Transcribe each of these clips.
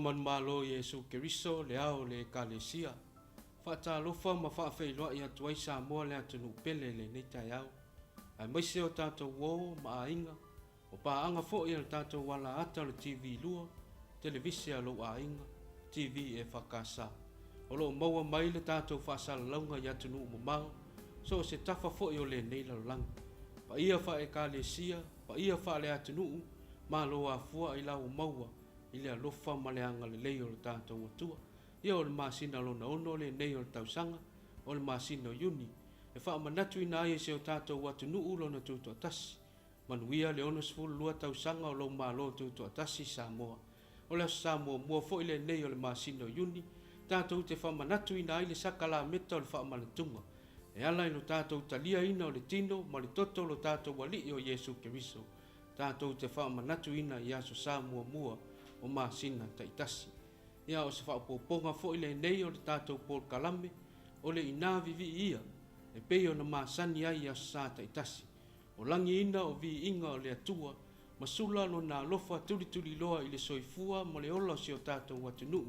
manumalo Iesu Keriso, le Ao o le Ekalesia, faatalofa ma faafeiloai atu ai Samoa le atunuu pele i lenei taeao, aemaise o tatou uo ma aiga, o paaga foi a le tatou alaata o le TV 2, Televise a lou aiga, TV EFKS. O lo o maua mai le tatou faasalalauga i atunuu mamao, so o se tafa foi o lenei lalolagi. Paia faale-Ekalesia, paia faale-atunuu, Malo afua i la ua maua i le alofa ma le agalelei o lo tatou Atua. Ia o le masina lona ono lenei o le tausaga, o le masina o Iuni, e faamanatuina ai e si o tatou atunuu lona tutoatasi. Manuia le 62 tausaga o lou Malo Tutoatasi Samoa. O le Aso Sa muamua foi lenei o le masina o Iuni, tatou te faamanatuina ai le sakalameta o le faamanatuga, e ala i lo tatou taliaina o le tino ma le toto o lo tatou Alii o Iesu Keriso, tatou te faamanatuina i Aso Sa muamua o masina taitasi. Ia, o se faaopoopoga foi lenei o le tatou polokalame, o le ina vivii ia, e pei ona masani ai i Aso Sa taitasi. O lagiina o viiga o le Atua, ma sula Lona alofa tulituliloa i le soifua ma le ola o si o tatou atunuu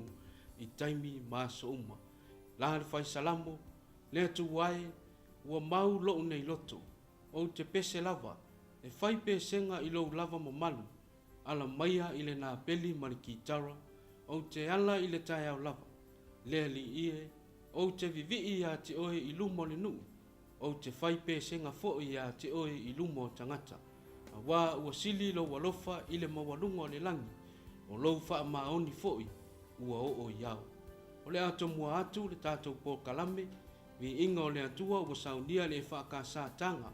i taimi ma aso uma. La le fai Salamo, Le Atua e, ua mau lou nei loto, ou te pese lava, e fai pesega i lou lava mamalu, ala maia i le napeli ma le kitara, ou te ala i le taeao lava. Le Alii e, ou te vivii ia te oe i luma o le nuu, Ou te fai pesega foi iā te oe i luma o tagata, auā ua sili lou alofa i le maualuga o le lagi, o lou faamaoni foi ua oo i ao. O le a tomua atu le tatou polokalame, Viiga o le Atua ua saunia le EFKS Taga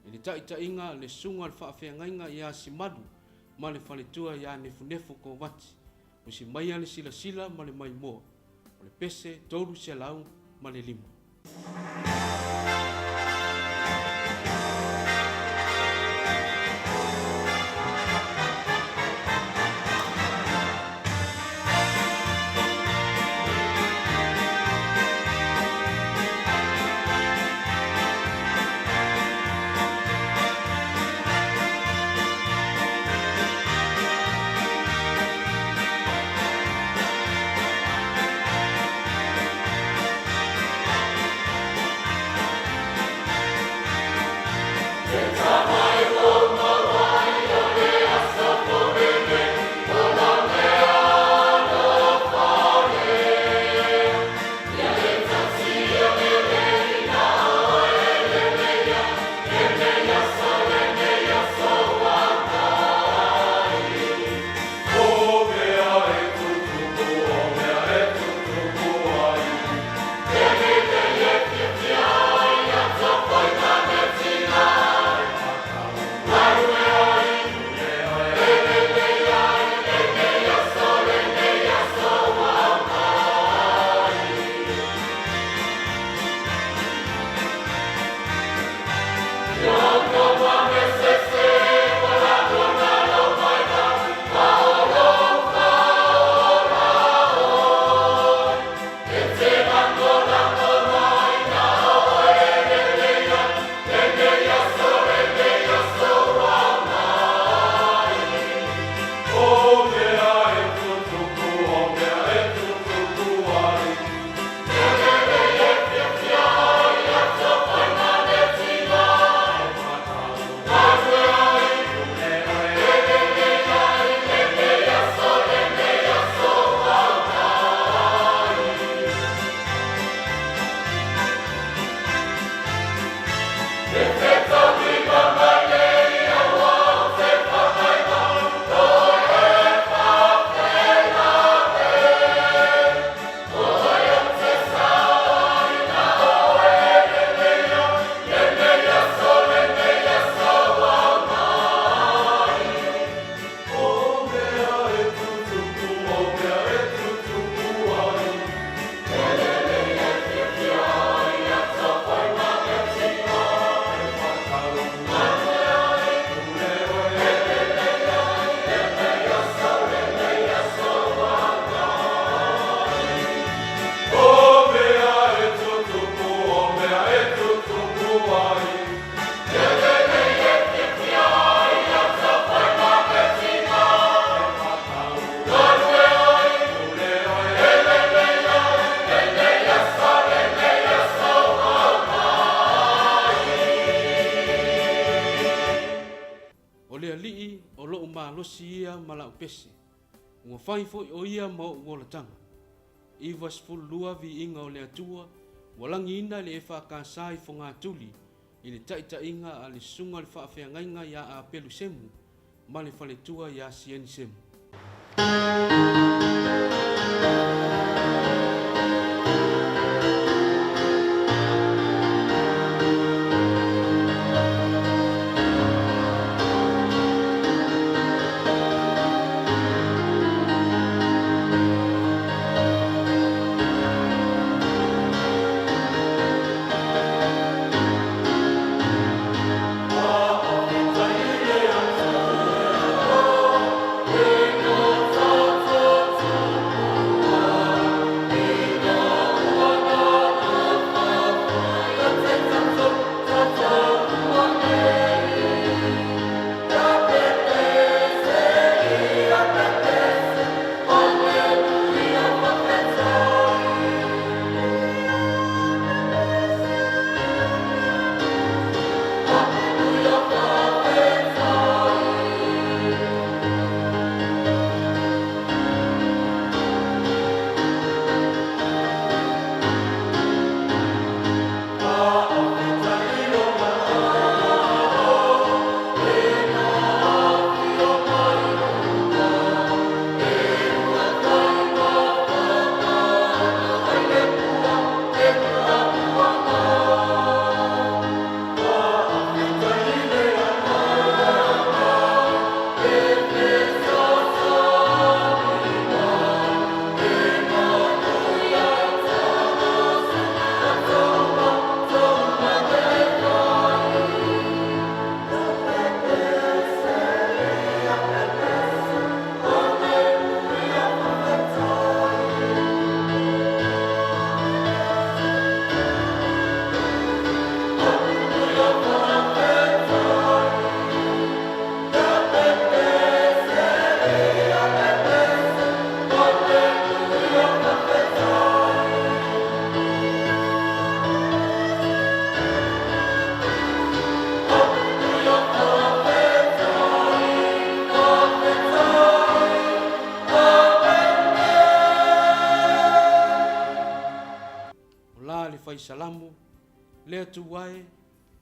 i le taitaiga a le Susuga o le Faafeagaiga ia Simalu ma le Faletua ia Nefunefu Kovati. Usi maia le silasila ma le maimoa, o le pese 305. la'u pese, ua fai foi o ia ma o'u olataga. 92 Viiga o le Atua, ua lagiina e le EFKS i Fogatuli i le taitaiga a le Susuga o le Faafeagaiga ia Apelu Semu ma le faletua ia Sieni Semu. O la le fai salamo, Le Atua e,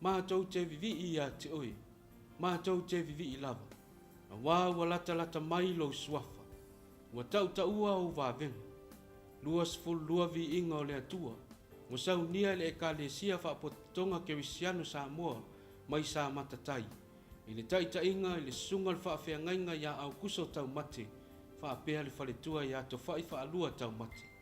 matou te vivii ia te oe, matou te vivii lava, auā ua latalata mai lou suafa, ua tautaua ou vavega. 22 Viiga o le Atua, ua saunia e le Ekalesia Faapotopotoga Kerisiano Samoa mai Samata Tai, i le taitaiga i le Susuga o le Faafeagaiga ia Aukuso Taumate faapea le faletua ia Tofa'i Faalua Taumate.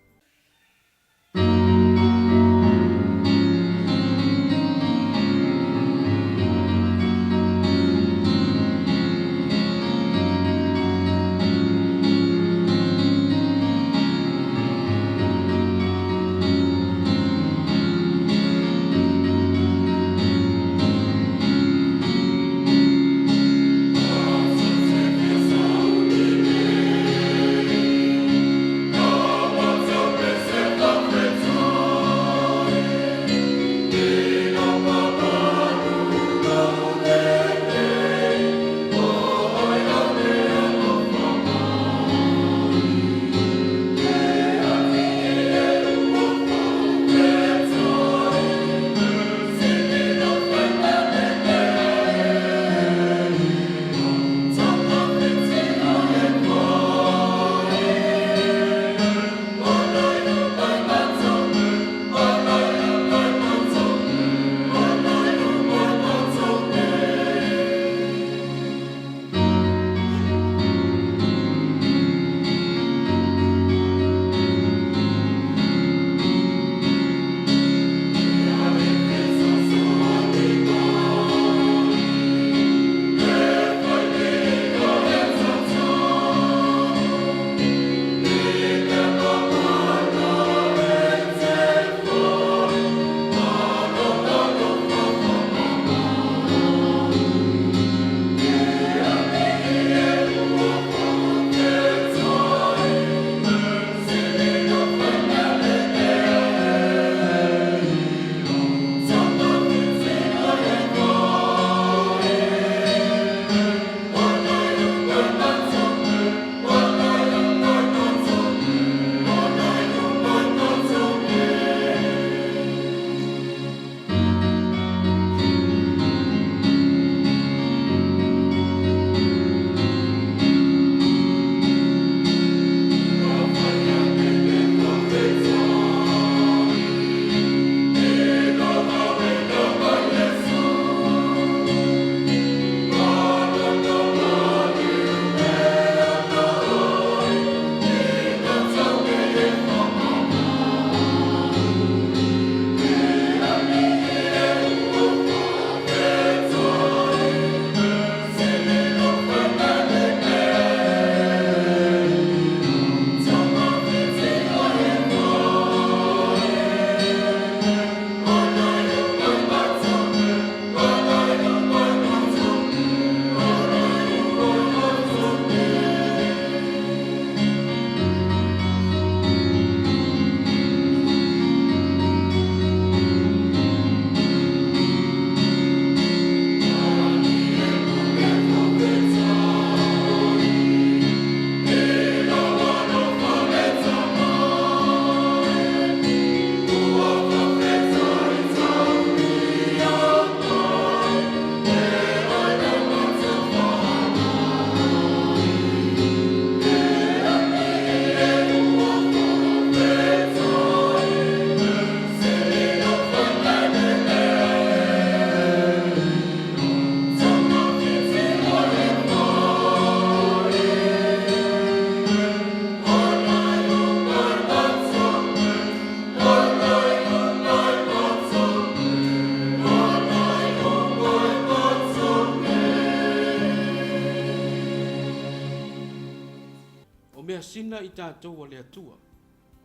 asina i tatou a le Atua,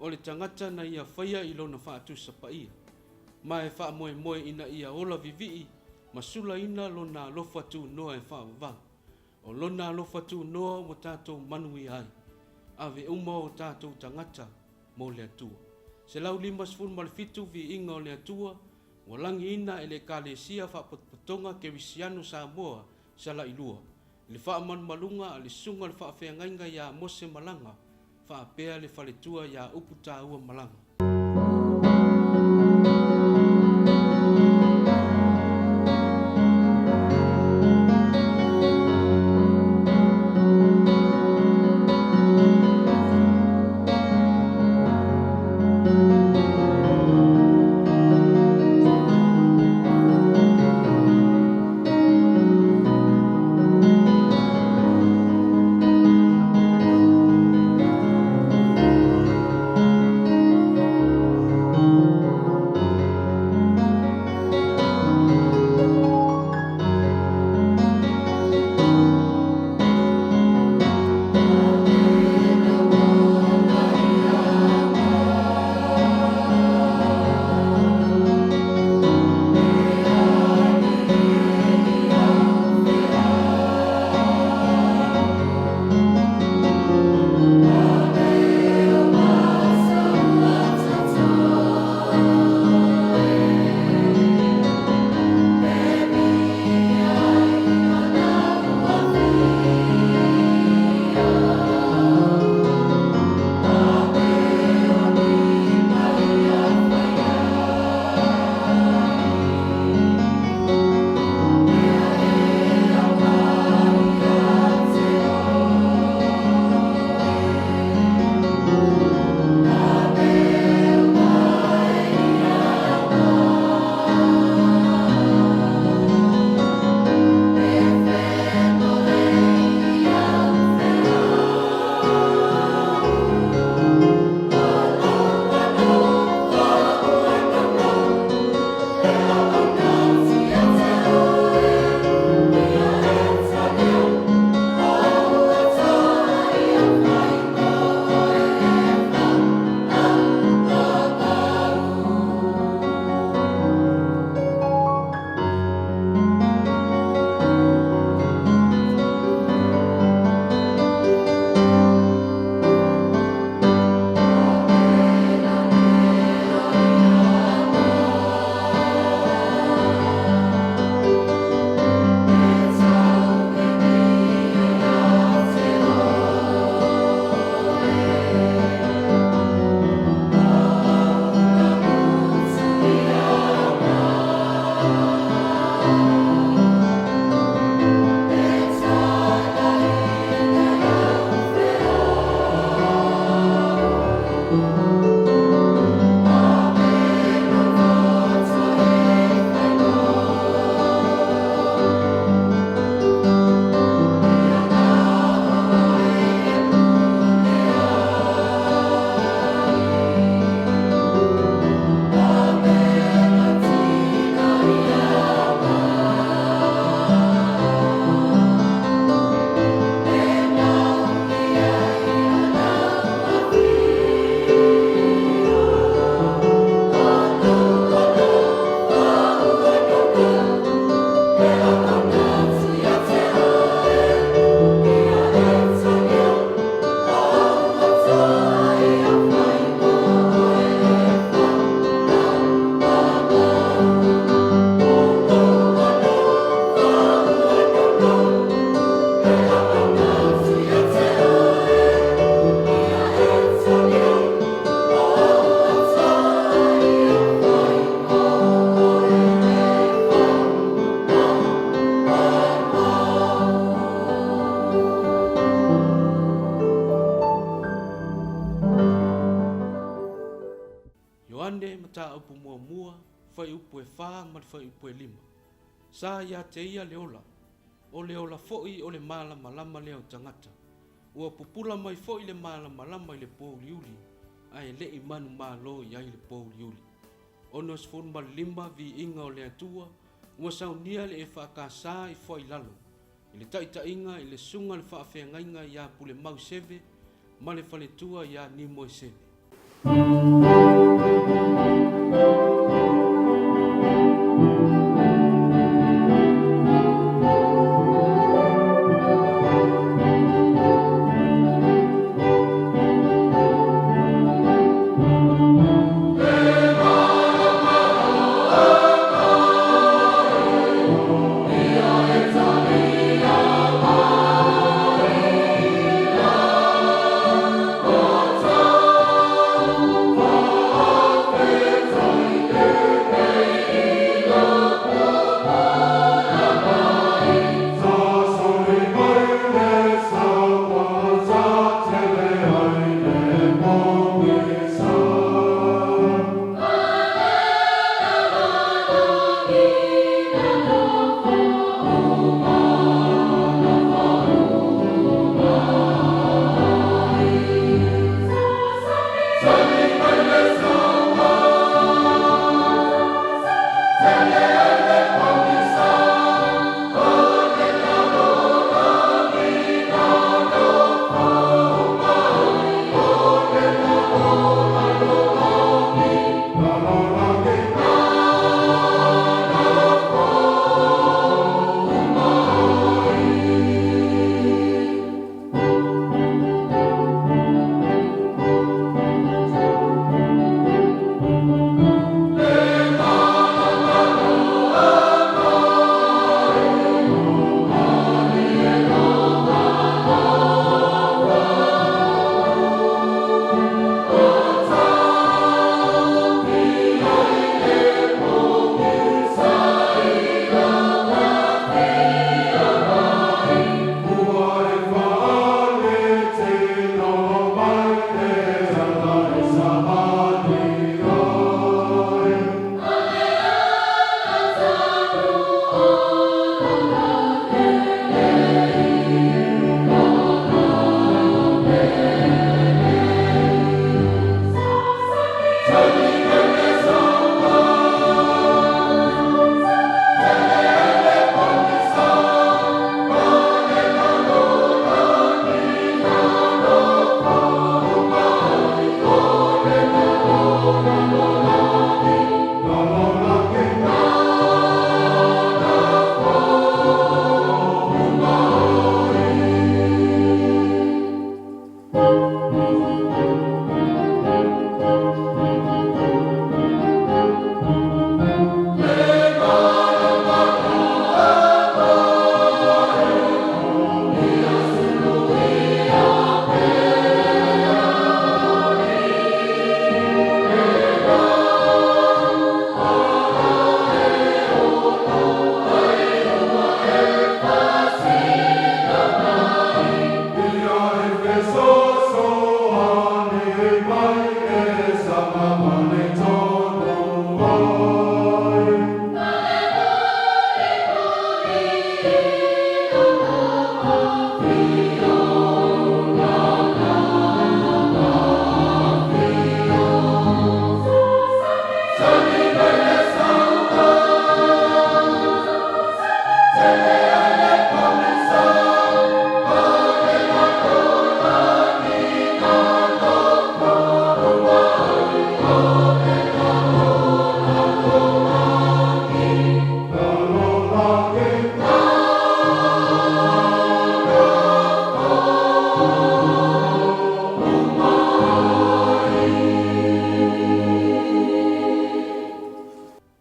o le tagata na Ia faia i Lona faatusa paia, ma e faamoemoe ina ia ola vivii ma sulaina Lona alofa tunoa e faavavau. O Lona alofa tunoa ua tatou manuia ai. Ave uma o tatou tagata mo le Atua. 157 Viiga o le Atua ua lagiina e le Ekalesia Faapotopotoga Kerisiano Samoa Salailua i le faamalumaluga a le Susuga o le Faafeagaiga ia Mose Malaga faapea le faletua ia Upu Taua Malaga. Ioane Mataupu Muamua, Fuaiupu e fa ma le Fuaiupu e lima. Sa ia te ia le ola, o le ola foi o le malamalama lea o tagata. Ua pupula mai foi le malamalama i le pouliuli, ae le i manumalo i ai le pouliuli. 65 viiga o le Atua, ua saunia le EFKS i Fuailalo, i le taitaiga i le Susuga i le Faafeagaiga ia Pulemau Seve, ma le faletua ia Nimoesele.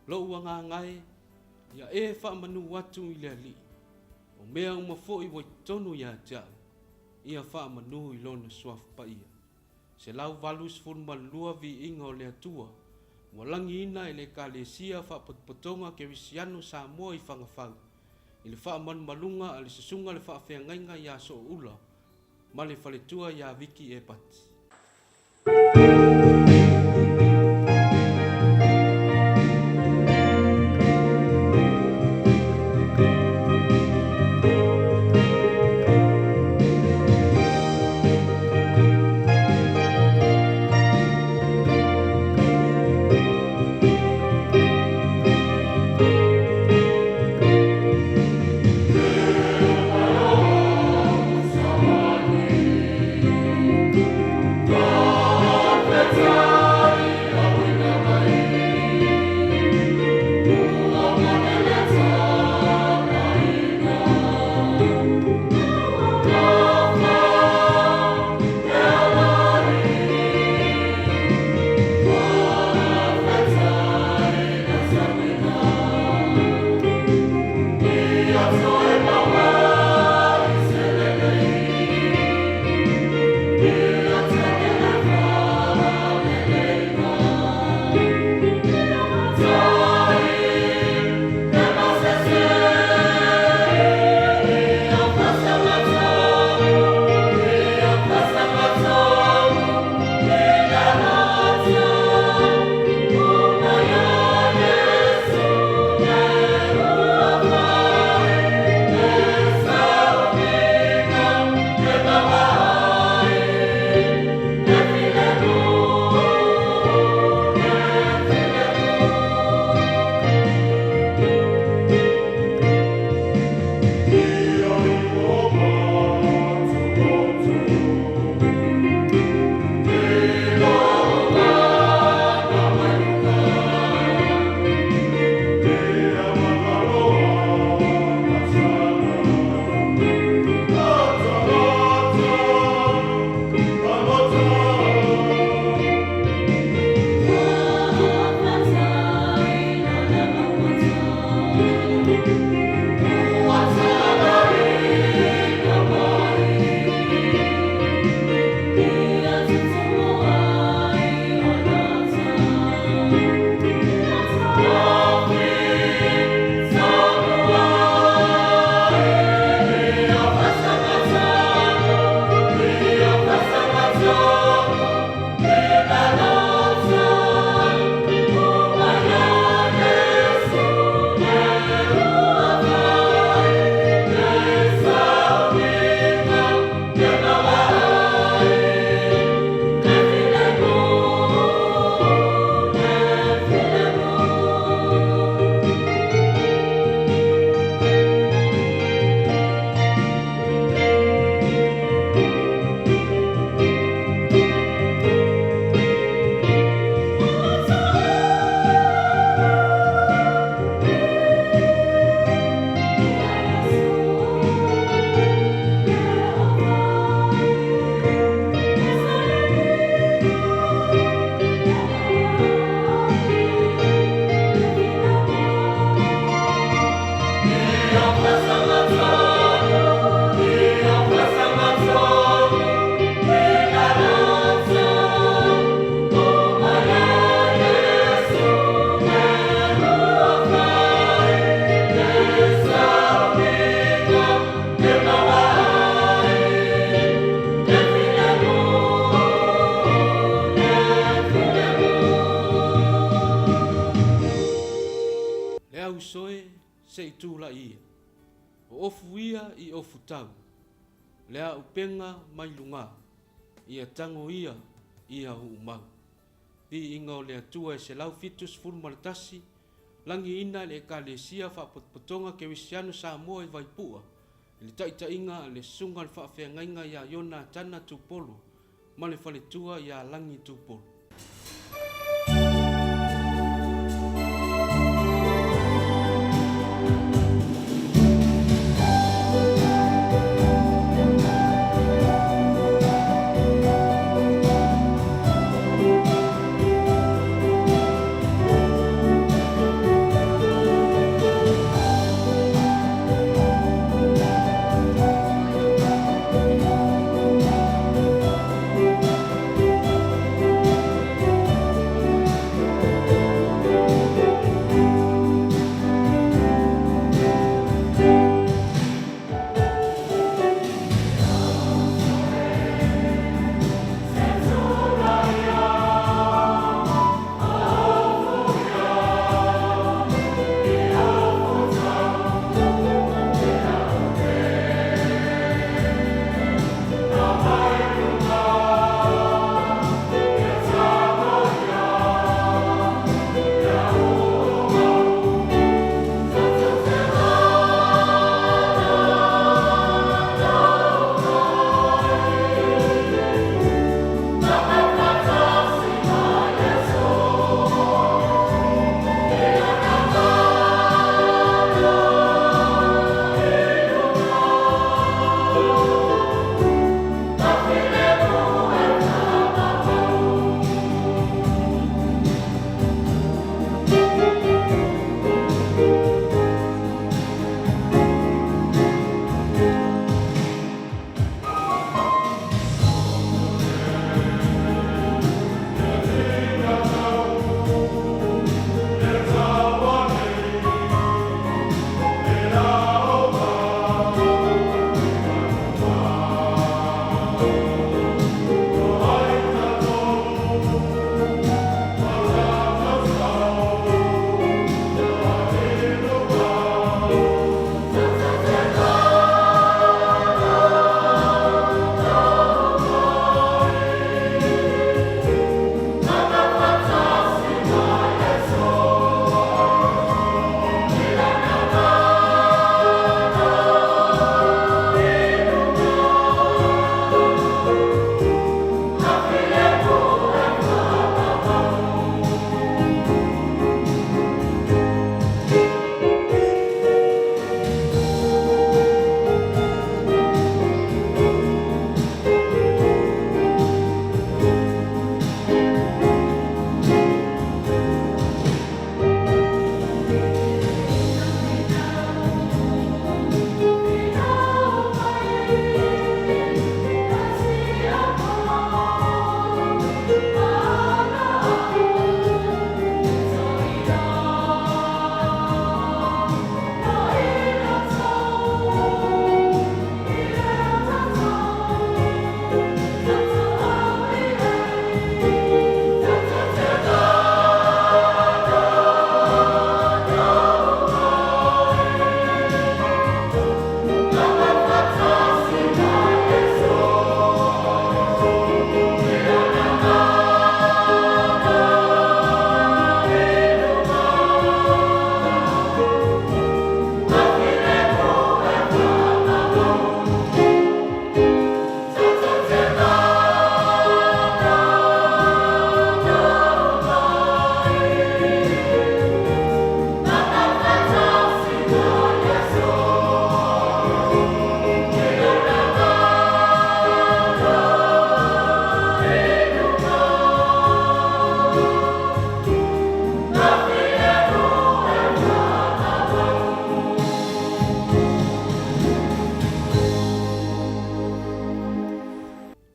Lou agaga e, ia e faamanu atu i le Alii, o mea uma foi ua i totonu ia te au, ia faamanu i Lona Suafa Paia. 182 Viiga o le Atua, ua lagiina e le Ekalesia Faapotopotoga Kerisiano Samoa i Fagafau, i le faamalumaluga a le Susuga le Faafeagaiga ia Sooula ma le faletua ia Viki Epati. Se i tulai ia. O ofu ia i ofu tau. Le aupega mai lugā. Ia tago ia, ia uumau. Viiga o le Atua e 171, Lagiina e le Ekalesia Faapotopotoga Kerisiano Samoa i Vaipua i le taitaiga a le Susuga le Faafeagaiga ia Ionatana Tupolo ma le faletua ia Lagi Tupolo.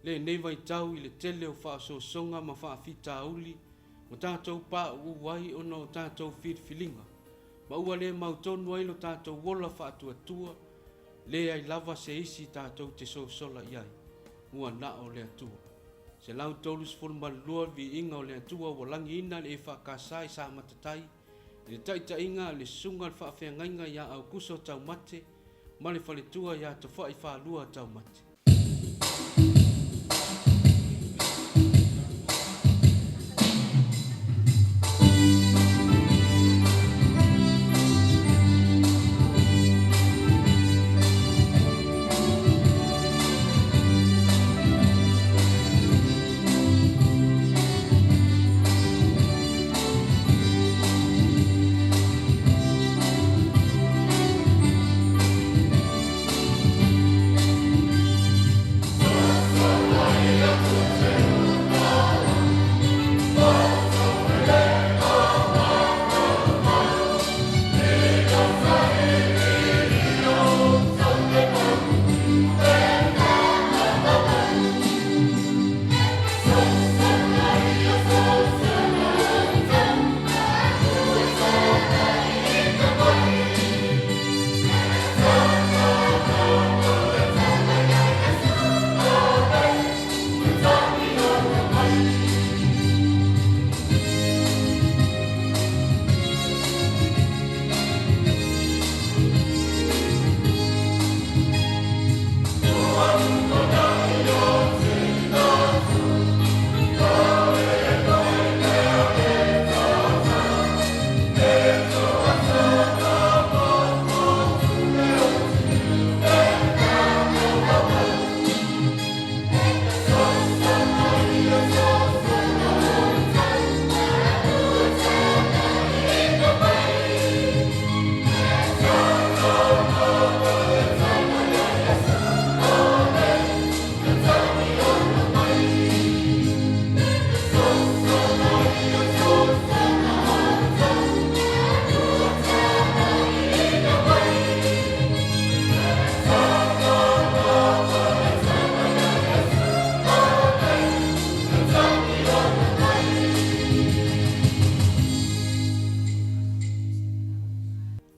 Lenei vaitau i le tele o faaosoosoga ma faafitauli ua tatou pauu ai ona o tatou filifiliga, ma ua le mautonu ai lo tatou ola faatuatua, leai lava se isi tatou te sosola i ai, ua na o le Atua. 132 le viiga o le Atua ua lagiina le EFKS i Samatatai. I le taitaiga a le Susuga le Faafeagaiga ia Aukuso Taumate ma le faletua ia Tofa'i Falua Taumate.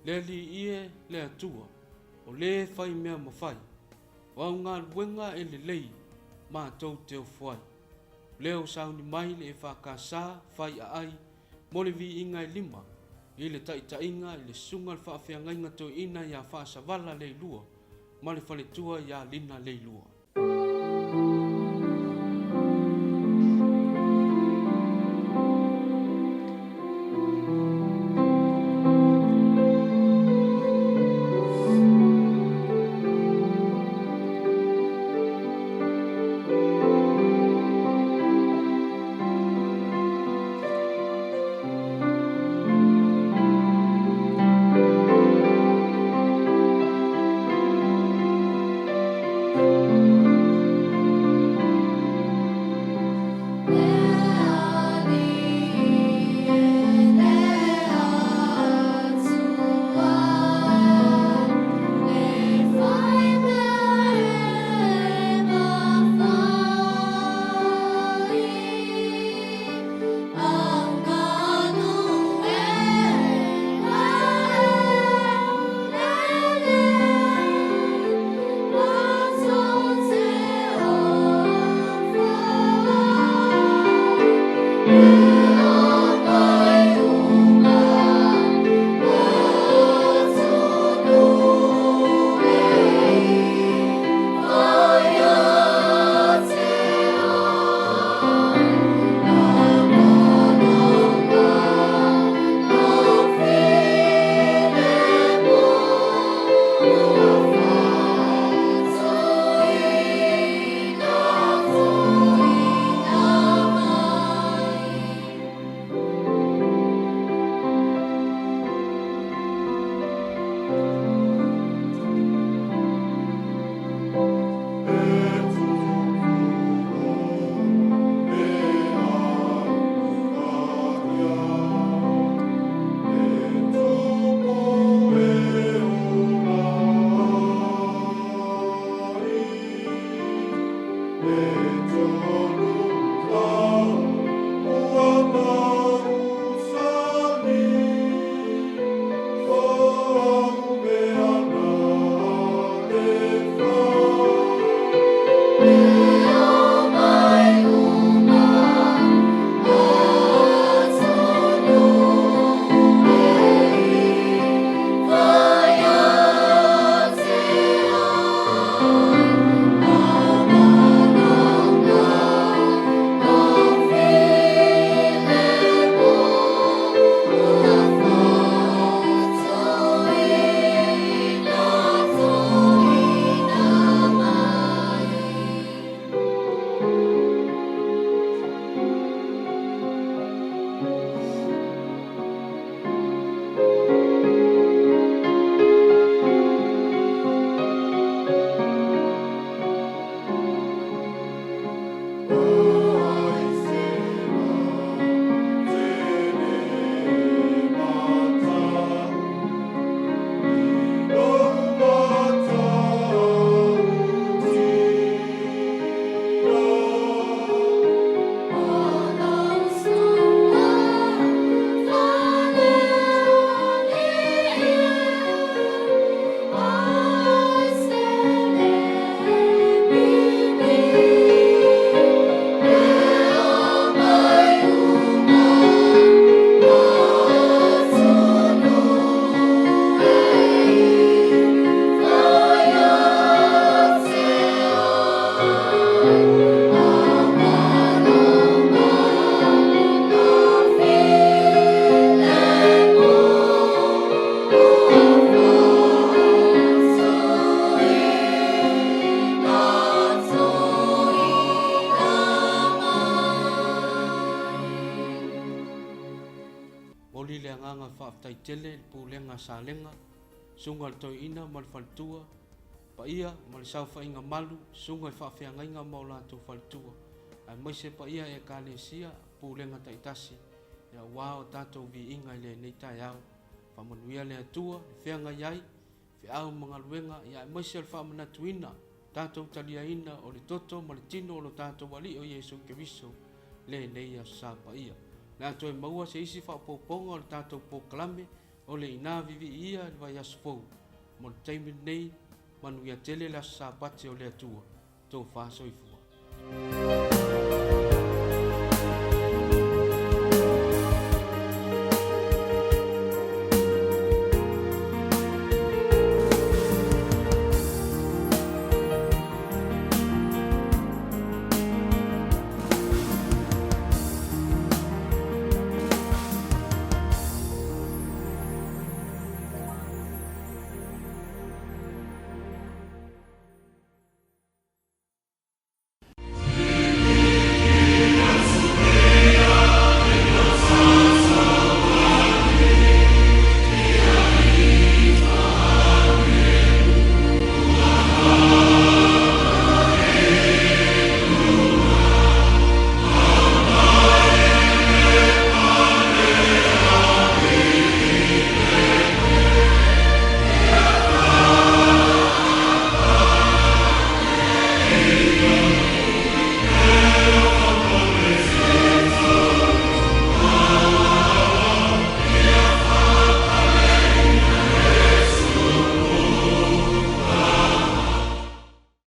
Le Alii e, le Atua, o le fai mea mafai, o au galuega e lelei matou te ofo ai. O lea ua sauni mai le EFKS fai aai mo le viiga e lima i le taitaiga i le Susuga le Faafeagaiga Toeaina ia Faasavala Leilua ma le faletua ia Lina Leilua. Momoli le agaga faafetai tele i le Pulega a Salega, Susuga i le Toeaina ma le Faletua, paia ma le saofaiga malu, susuga i faafeagaiga ma o latou faletua, aemaise paia i Ekalesia, Pulega taitasi, aua o tatou viiga i lenei taeao. Faamanuia le Atua i le feagai ai, feau ma galuega, ia aemaise o le faamanatuina, tatou taliaina o le toto ma le tino o lo tatou Alii o Iesu Keriso lenei Aso Sa paia. O le a toe maua se isi faaopoopoga o le tatou polokalame o le Ina Vivii Ia i le vaiaso fou. Mo le taimi lenei, manuia tele le Aso Sapati o le Atua. Tofa soifua.